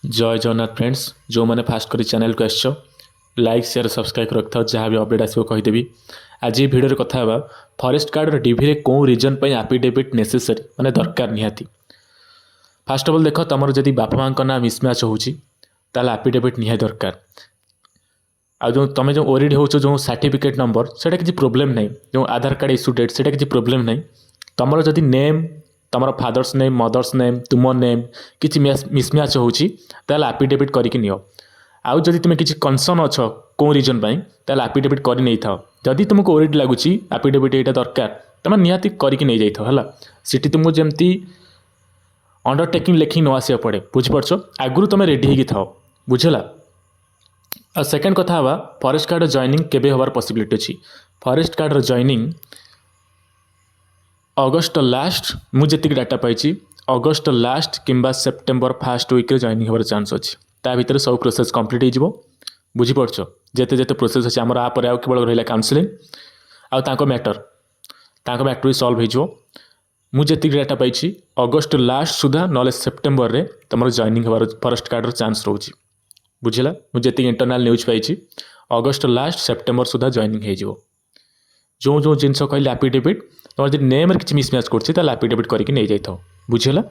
ଜୟ Jagannath friends. ଯେଉଁମାନେ first କରି ଚ୍ୟାନେଲକୁ ଆସିଛ, ଲାଇକ୍, ସେୟାର, ସବସ୍କ୍ରାଇବ୍ ରଖିଥାଅ। ଯାହା ବି ଅପଡ଼େଟ୍ ଆସିବ କହିଦେବି। ଆଜି ଏ ଭିଡ଼ିଓରେ କଥା ହେବା, ଫରେଷ୍ଟ ଗାର୍ଡ଼ର ଡିଭିରେ କେଉଁ ରିଜନ୍ ପାଇଁ ଆଫିଡେଭିଟ୍ ନେସେସରି, ମାନେ ଦରକାର ନିହାତି। ଫାଷ୍ଟ ଅଫ୍ ଅଲ୍ ଦେଖ, ତୁମର ଯଦି ବାପା ମାଆଙ୍କ ନାଁ ମିସମ୍ୟାଚ୍ ହେଉଛି, ତାହେଲେ ଆଫିଡେଭିଟ୍ ନିହାତି ଦରକାର। ଆଉ ଯେଉଁ ତୁମେ ଯେଉଁ ୱରିଡ୍ ହେଉଛ, ଯେଉଁ ସାର୍ଟିଫିକେଟ୍ ନମ୍ବର, ସେଇଟା କିଛି ପ୍ରୋବ୍ଲେମ୍ ନାହିଁ। ଯେଉଁ ଆଧାର କାର୍ଡ଼ ଇସ୍ୟୁ ଡେଟ୍, ସେଇଟା କିଛି ପ୍ରୋବ୍ଲେମ୍ ନାହିଁ। ତୁମର ଯଦି ନେମ୍, ତୁମର ଫାଦର୍ସ ନେମ୍, ମଦର୍ସ ନେମ୍, ତୁମ ନେମ୍ କିଛି ମିସମ୍ୟାଚ୍ ହେଉଛି, ତାହେଲେ ଆଫିଡେଭିଟ୍ କରିକି ନିଅ। ଆଉ ଯଦି ତୁମେ କିଛି କନସର୍ନ ଅଛ କେଉଁ ରିଜନ୍ ପାଇଁ, ତାହେଲେ ଆଫିଡେଭିଟ୍ କରି ନେଇଥାଅ। ଯଦି ତୁମକୁ ୱରିଡ୍ ଲାଗୁଛି, ଆଫିଡେଭିଟ୍ ଏଇଟା ଦରକାର, ତୁମେ ନିହାତି କରିକି ନେଇଯାଇଥାଅ। ହେଲା, ସେଠି ତୁମକୁ ଯେମିତି ଅଣ୍ଡରଟେକିଂ ଲେଖିକି ନ ଆସିବାକୁ ପଡ଼େ, ବୁଝିପାରୁଛ? ଆଗରୁ ତୁମେ ରେଡ଼ି ହେଇକି ଥାଅ, ବୁଝିଲା? ଆଉ ସେକେଣ୍ଡ କଥା ହେବା, ଫରେଷ୍ଟ ଗାର୍ଡ଼ ଜଏନିଂ କେବେ ହେବାର ପସିବିଲିଟି ଅଛି? ଫରେଷ୍ଟ ଗାର୍ଡ଼ର ଜଏନିଂ ଅଗଷ୍ଟ ଲାଷ୍ଟ, ମୁଁ ଯେତିକି ଡାଟା ପାଇଛି, ଅଗଷ୍ଟ ଲାଷ୍ଟ କିମ୍ବା ସେପ୍ଟେମ୍ବର ଫାଷ୍ଟ ୱିକ୍ରେ ଜଏନିଂ ହେବାର ଚାନ୍ସ ଅଛି। ତା ଭିତରେ ସବୁ ପ୍ରୋସେସ୍ କମ୍ପ୍ଲିଟ୍ ହେଇଯିବ, ବୁଝିପାରୁଛ? ଯେତେ ଯେତେ ପ୍ରୋସେସ୍ ଅଛି ଆମର, ଆ ପରେ ଆଉ କେବଳ ରହିଲା କାଉନସିଲିଂ ଆଉ ତାଙ୍କ ମ୍ୟାଟର୍ ବି ସଲ୍ଭ ହେଇଯିବ। ମୁଁ ଯେତିକି ଡାଟା ପାଇଛି, ଅଗଷ୍ଟ ଲାଷ୍ଟ ସୁଦ୍ଧା ନହେଲେ ସେପ୍ଟେମ୍ବରରେ ତୁମର ଜଏନିଂ ହେବାର ଫରେଷ୍ଟ ଗାର୍ଡ଼ର ଚାନ୍ସ ରହୁଛି, ବୁଝିଲା? ମୁଁ ଯେତିକି ଇଣ୍ଟରନାଲ୍ ନ୍ୟୁଜ୍ ପାଇଛି, ଅଗଷ୍ଟ ଲାଷ୍ଟ, ସେପ୍ଟେମ୍ବର ସୁଦ୍ଧା ଜଏନିଂ ହେଇଯିବ। ଯେଉଁ ଯେଉଁ ଜିନିଷ କହିଲେ, ଆଫିଡେଭିଟ୍, ତୁମର ଯଦି ନେମ୍ରେ କିଛି ମିସମ୍ୟାଚ୍ କରୁଛି, ତାହେଲେ ଆଫିଡେଭିଟ୍ କରିକି ନେଇଯାଇଥାଅ, ବୁଝିହେଲା?